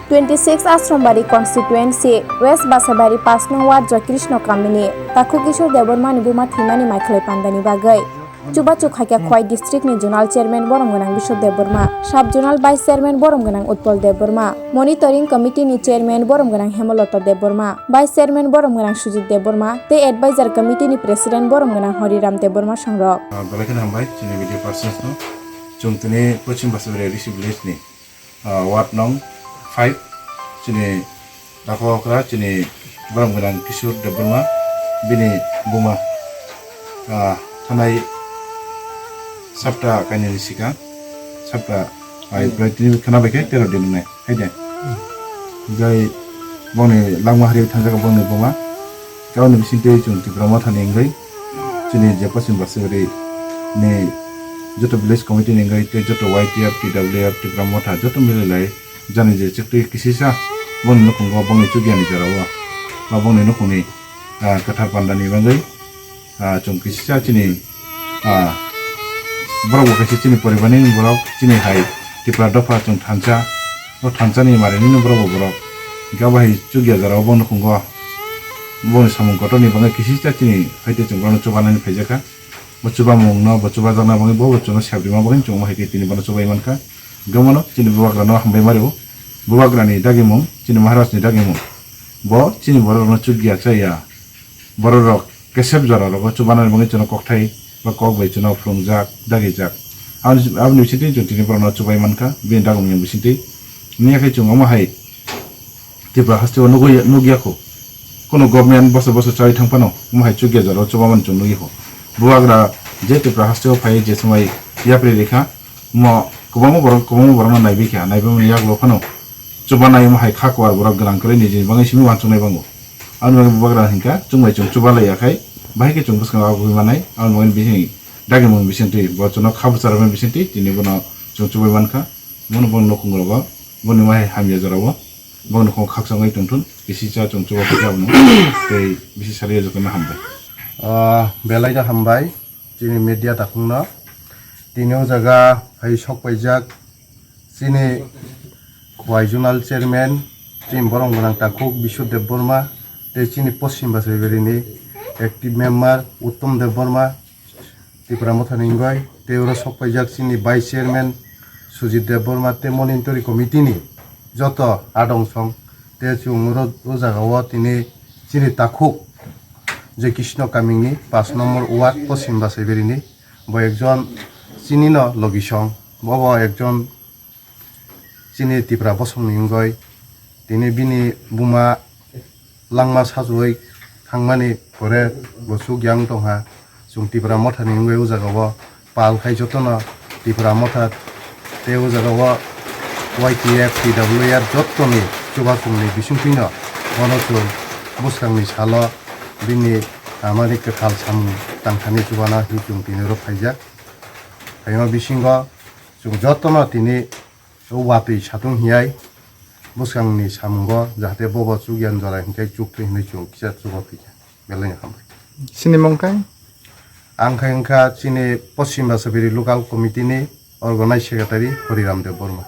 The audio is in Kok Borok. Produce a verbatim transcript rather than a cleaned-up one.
Twenty six Asrambari constituency, West Basabari pas nung ward Joykrishna Kamini, Takhuk Kishore Debbarma ni buma thwimani maikhlai pandani bagwi. Chubachu khaikha Khowai district ni zonal chairman borom gwnang Biswa Debbarma, sub zonal vice chairman borom gwnang Utpal Debbarma, monitoring committee ni chairman borom gwnang Hemolota Debbarma, vice chairman borom gwnang Sujit Debbarma tei advisor committee ni president borom gwnang Hariram Debbarma songrok. Ah, belai kheno hambai chini media persons no. Chwng tini Poschim Basabari A D C village ni ah, ward nong five, chini dakho okra, chini borom gwnang Kishore Debbarma, bini buma, ah, thanai sapta kainwi ni sikang, sapta, ai, Hmm. prai tini khwna bai khe tero din wngnai, hai de. Jai bongni langma hari thangjak bongni buma, Kauni bisingtwi chwng Tipra Motha ni wngwi chini je Poschim Basabari ni joto village committee ni wngwi tei joto Y T F, T W F, Tipra Motha joto mililai jani je chiktwi kisisa bongni nukhungo bongni chukya ni jora o ba bongni nukhungni, ah, kwthar panda ni bagwi, ah, chwng kisisa chini, ah, borok bo kaisa chini poribar ni borok chini hai Tipra dopha chwng thansa. O thansa ni mari nini borok bo borok. Hingke abo hai chukya jora o bono khungo. Boni samung kotor ni bagwi kisisa chini hai tei chwng bono chubanani phaijakha. Bo chubamung no bo chubajakna bagwi bo bo chwngno sep rima bagwi chwng hai tei tini bono chubai mankha. Hingke bono chini bubagra no hambai mari o. Bubagra ni dagimung chini Maharaj ni dagimung. Bo chini borok no chukya chaya. Borok rok kesep jora rogo chubanani bagwi chwngno kokthai ba kok bai chwngno phwrwngjak, dagijak. Aboni, aboni bisingtwi chwng tini borokno chubai mankha, bini dagomni bisingtwi. Wngya khe chwng omo hai Tripura hasteo nugwi, nugya kho. Kono government bosor bosor chawi thang phano omo hai chukya jorao chubamani chwng nugwi kho. Bubagra je Tripura hasteo phai je swmai yapri rikha, omo kwbangma borok, kwbangma borokno naibi kha, naibamani yagulo phano chubanai omo hai kha kwar borok gwnang kwrwi nijini bagwi simi uansuknai bango. Aboni bagwi bubagra hinkha chwng bai chwng chuba laiya khai, bahai khe chwng bwskango abugwi manai, aboni bagwi bini dagimung bisingtwi bo chwngno kha bwcharmani bisingtwi tini bono chwng chubai mankha, bono bono nukhung rogo, boni wahai hamya jorao, bono nukhung khakchangwi tongthun, bisi cha chwng chuba khe abono tei bisi sariya jotono hambai. Ah, belai no hambai chini media takhungno. Tini o jaga phai sok paijak, chini Khowai Zonal Chairman, chini borok gwnang takhuk Biswa Debbarma, tei chini Poschim Basaibarini active member Uttom Debbarma, Tipra Mothani wngwi, tei oro sok paijak chini Vice Chairman Sujit Debbarma tei Monitoring Committee ni joto adong song, tei chwng oro o jaga o tini chini takhuk je Krishna Kamini pas nombor ward Poschim Basaibarini, bo ekjon chini no logi song, bo bo ekjon chini Tipra bosongni wngwi tini bini buma langma sajwui thangmani pore bo chukya wng tongkha. Chwng Tipra Mothani wngwi o jaga o pal khai jotono Tipra Motha tei o jaga o Y T F, T W R jotoni chubachungni bisingtwino bono chwng bwskangni salo bini amani kwthal samung tangthani chubana hinwi chwng tini oro phaijak. Phaima bisingo chwng jotono tini o watwi satung hinwi bwskangni samungo jahate bobo chukya jora hinkhai chukthwi hinwi chwng kisa chuba phikha. Belai no hambai. Chini mung khe? Ang khe wngkha chini Poschim Basabari Local Committee ni Organized Secretary Hariram Debbarma.